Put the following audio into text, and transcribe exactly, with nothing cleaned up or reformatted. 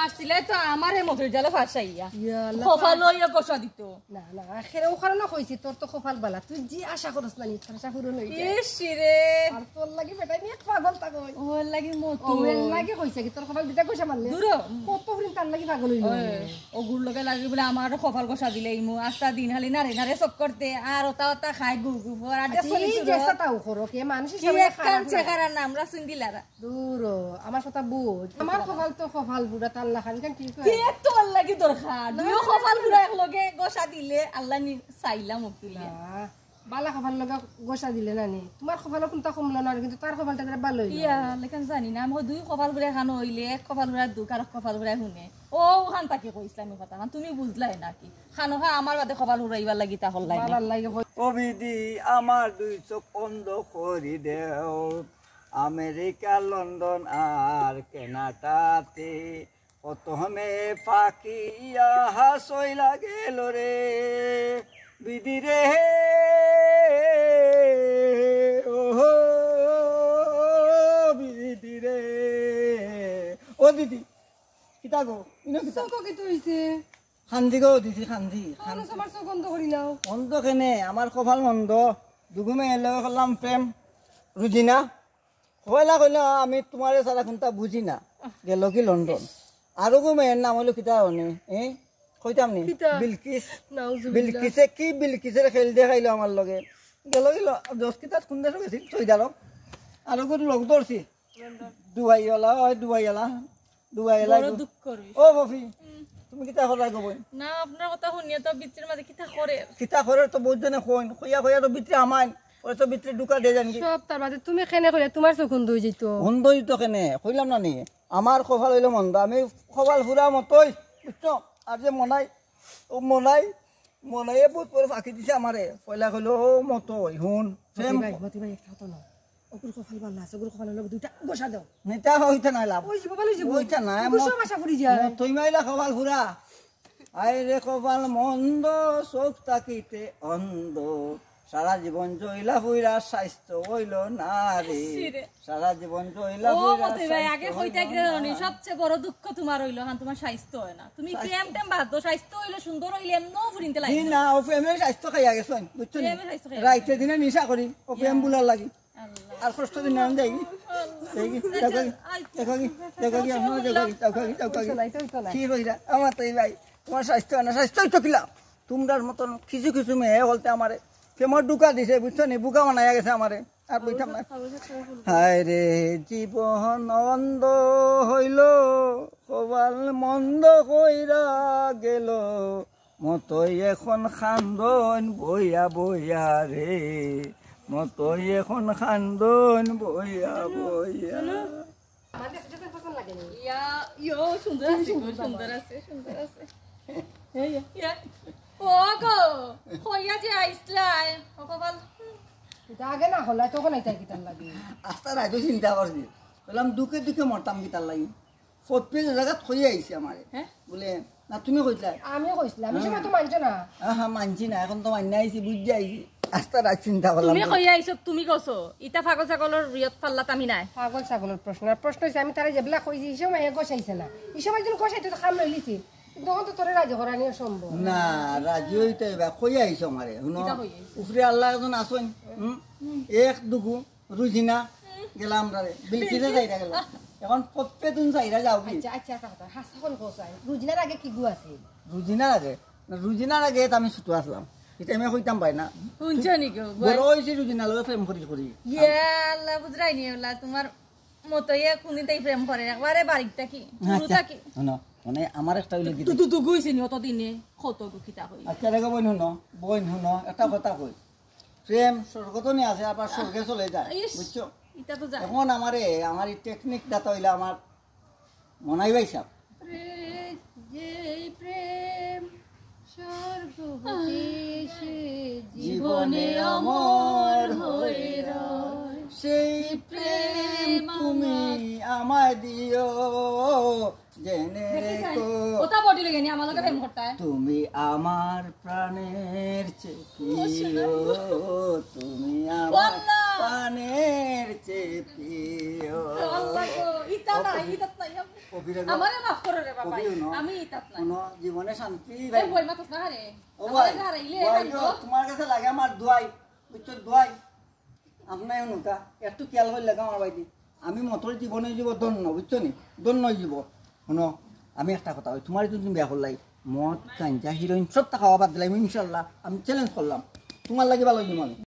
আসলে তো আমারে মতির জালে ফাঁসাইয়া ইয়া আল্লাহ, কপাল লইয়া গোসা দিত। না, না, আখেরে ওখানে না কইছি, তোর তো কপাল বালা, তুই যে আশা করস না নি, তোর আশা পূরণ হইছে। ইস রে। আর তোর লাগি বেটাই নিয়ে পাগল তা কই। ওর লাগি মতো। ও, এর লাগি কইছে কি, তোর কপাল দুইটা গোসা মারলে? দূর হ। কত ফুরিন তার লাগি পাগল হইল। ওই, ও গুড় লগে লাগি বলে আমার কপাল গোসা দিলে ইমু, আস্তা দিন খালি নারে নারে চক্কর দে, আর ওটা ওটা খায় গু গু, আর আড্ডা আচ্ছা, চলি এই চুরো। যে সাতাও করো, কে মানুষের কি সামনে একখান খারাপ না। চেহারা নাম রাসুন দিলারা। দূর হ, আমার কথা বুঝ। আমার কপাল তো কপাল বুড়া, তার লাখান কেন কি কয়? কে তোর লাগি দরকার? না, দুইও না, কপাল না, বুড়া না। এক লগে গোসা দিলে আল্লাহ নি চাইলাম উকিলে। না, বালা কপাল লগে গোসা দিলে না নি। তোমার কপাল কোনটা কমলো না, কিন্তু তার কপালটা তারা ভালো হইলো। ইয়া, লেকিন জানি না, আমি দুই কপাল বুড়া খানো হইলে এক কপাল বুড়া দুঃখ আর এক কপাল বুড়া শুনে। ও, ওখান তাকে কইছিলাম এই কথা, তুমি বুঝলাই নাকি? খানো খা আমার বাদে কপাল উড়াইবার লাগি তা হল্লাই না। বালার লাগি কই। ও বিধি, আমার দুই চোখ অন্ধ করি দেও, আমেরিকা, লন্ডন আর কানাডাতে। কত হমে পাখি আহা সইলা গেল রে, বিধি রে, ও বিধি রে। ও দিদি, কিতা গো? ইনো কিতা? চোখো কিতা হইছে? খান্দি গো দিদি, খান্দি, খান্দি। আমার চোখ বন্ধ করি নাও। বন্ধ কেনে? আমার কপাল মন্দ। দুগু মেয়ের লগে করলাম প্রেম, রুজিনা। কইলা কইলা, "আমি তোমারে ছাড়া কোনটা বুঝি না।" গেল কি লন্ডন। আরগু মেয়ের নাম হইলো কিতা হনে? এ? কইতাম নি? কিতা? বিলকিস। নাউজুবিল্লাহ। বিলকিসে কি বিলকিসের খেল দেখাইলো আমার লগে। গেল কি ল-, দশ কিতা কোন দেশে গেছিল? সৌদি আরব। আরগু লগ ধরছি। দুবাইওয়ালা, ওই দুবাইওয়ালা। দুবাইওয়ালা বড় গো। দুঃখ রইছে। ও বফি, তুমি কিতা করার গো বইন? না, আপনার কথা শুনিয়া তো ভিতরের মাঝে কিতা করে। কিতা করে তো বুঝতে না কইন। কইয়া কইয়া তো ভিতরে আমাইন। ওই তো ভিতরে ঢুকা দিয়ে যান কি? সব তার মাঝে তুমি কেনে কইলে তোমার চোখ অন্ধ হয়ে যেত। অন্ধ হইতো কেনে? কইলাম না নি? আমার কপাল হইলো মন্দ। আমি কপাল ফুরা মতই, বুঝছো? আর যে মনাই, ও মনাই, মনাইয়ে বহুত বড় ফাঁকি দিছে আমারে। পয়লা কইলো, "ও মতই, হুন, প্রেম মতি ভাই, কর।" মতি ভাই, একটা কথা না। ওগুর কপাল ভালা আছে, ওগুর কপাল হলো দুইটা গোসা দাও। নেতা হইতে না লাভ। ওই যে কপাল, ওই যে হইতে না, ওগুর মত-, সব আশা ফুরি যায়। মতই মাইলা কপাল ফুরা। আয় রে কপাল মন্দ, চোখ থাকিতে অন্ধ। সারা জীবন জইলা ফুইরা স্বাস্থ্য হইল না রে। ইস রে। সারা জীবন জইলা ও ফুইরা মতি ভাই, আগে স্বাস্থ্য কইতা হইল গেলে না। নি, সবচেয়ে বড় দুঃখ তোমার হইলো, কারণ তোমার স্বাস্থ্য হয় না। তুমি স্বাস্থ্য। প্রেম টেম বাদ দাও, স্বাস্থ্য হইলে সুন্দর হইলে এমনও ফুরিনতে লাগে জি না। না, ও প্রেমে স্বাস্থ্য খাইয়া গেছে, বুঝছো নি? প্রেমে স্বাস্থ্য খাইয়া রাইতে গেছে। দিনে নিশা করি, ও প্রেম ইয়া। বুলার লাগি। আল্লাহ। আর কষ্ট দিন আমি যাই। আল্লাহ। যাই কি? আচ্ছা, যাও কি? আচ্ছা। যাও কি? যাও কি? যাও কি? যাও কি? যাও কি? যাও কি? বুঝছো না, এটা হইতো না। কি কইরা? আমার তো এই ভাই, তোমার স্বাস্থ্য হয় না, স্বাস্থ্য হইতো কিলা? তোমরার মতন কিছু কিছু মেয়ে বলতে আমারে প্রেমর ঢুকা দিছে, বুঝছো নি? বুকা বানাইয়া গেছে আমারে। আর বইতাম না। হায় রে, জীবন অন্ধ হইল, কপাল মন্দ কইরা গেল। মতই এখন খান্দন বইয়া বইয়া রে, মতই এখন খান্দন বইয়া বইয়া। আমার কাছে যখন পছন্দ লাগে না। ইয়া, ইয়ো, সুন্দর আছে গো, সুন্দর আছে, সুন্দর আছে। এই, ইয়া। ও গো, কইয়া যে আইসলাই, ও কপাল। এটা আগে না হলাই, তখন এটা কিতার লাগে? আস্তা রাইতো চিন্তা করছি। কইলাম, দুঃখে দুঃখে মরতাম কিতার লাগি? ফটপে যে জাগাত কইয়া আইছে আমারে। হ্যাঁ? বলে, "না, তুমি কইছিলা।" আমি কইছিলাম, এই সময় তো মানছো না। আহা, মানছি না, এখন তো মান্য আইছি, বুঝছি আইছি। আস্তা রাত চিন্তা করলাম। তুমি কইয়া আইছো, তুমি কছো। ইতা পাগল ছাগলর রিয়ত পাল্লাত আমি নাই। পাগল ছাগলর প্রশ্ন। আর প্রশ্ন হইছে, আমি তারে যেবলা কইছি, এই সময় হে গোসাইছে না। এই সময় যদি গোসাইতো তো কাম লইলিছি। কিন্তু তখন তো তোরে রাজি করানি অসম্ভব। না, রাজি হইতে হইবা, কইয়া আইছো আমারে। হুনো, কিতা কইয়া আইছো? উপরে আল্লাহ একজন আছইন। হুম? এক দুগু রুজিনা গেলাম রে, বিলকিসে যাইরা গেল। এখন পপ্পে তুন যাইরা যাও কি? আচ্ছা, আচ্ছা, একটা কথা, হাছা করে কও চাই। রুজিনার আগে কি গু আছে? রুজিনার আগে? না, রুজিনার আগে তো আমি ছোট আসলাম। এটা আমি কইতাম পাই না। হুনছো নি গো? বড় হইছি রুজিনার লগে প্রেম করি করি। ইয়া আল্লাহ, বুঝরাই নি ওলা, তোমার মতো ইয়া কোনদিন তাই প্রেম করে, একবারে বাড়ির থাকি, শুরু আচ্ছা, থাকি। হুনো, মানে আমার একটা হইলো কি তু-, তু-, তু-, গুইছে নি অতদিনে, কত গো কিতা কই। আচ্ছা, দেখো বইন হুনো, বইন হুনো, একটা কথা কই। প্রেম স্বর্গ তো নিয়ে আছে, আবার স্বর্গে চলে যায়, ইস, বুঝছো? এটা তো যায়। এখন আমারে, আমার এই টেকনিক দাতা হইলে আমার মনাই ভাই সাহেব। প্রে-, যেই প্রেম স্বর্গ হতে এসে জীবনে অমর হয়ে রয়। সেই প্রেম তুমি আমায় দিও, জেনে দেখি চাই। রেখো। কথা বডি লেগে নি, আমার লগে প্রেম করতা। তুমি আমার প্রাণের চেয়ে ও, শোনা। প্রিয়, তুমি ও আমার আল্লাহ, প্রাণের চেয়ে প্রিয়। আল্লাহ গো, ইতা না, ইতাত নাই। কবিরে গো, আমারে মাফ করো রে বাবা, কবিও না। আমি ইতাত নাই। কোনো জীবনে শান্তি এ ভাই। বই মাতাস না রে। ও ভাই, আমারে হারাইলে ভাই হারাইব। গো, তোমার কাছে লাগে আমার দোয়াই, বুঝছো, দোয়াই। আপনার নুকা একটু খেয়াল করে লাগে আমার ভাই। আমি মতর জীবনে জীব ধন্য, বুঝছো নি? ধন্য জীব। শুনো, আমি একটা কথা কই, তোমার যদি বিয়া করলাই, মদ, গাঞ্জা, হিরোইন সবটা খাওয়া বাদ দিলাম ইনশাল্লাহ। আমি চ্যালেঞ্জ করলাম, তোমার লাগি ভালা জীবন।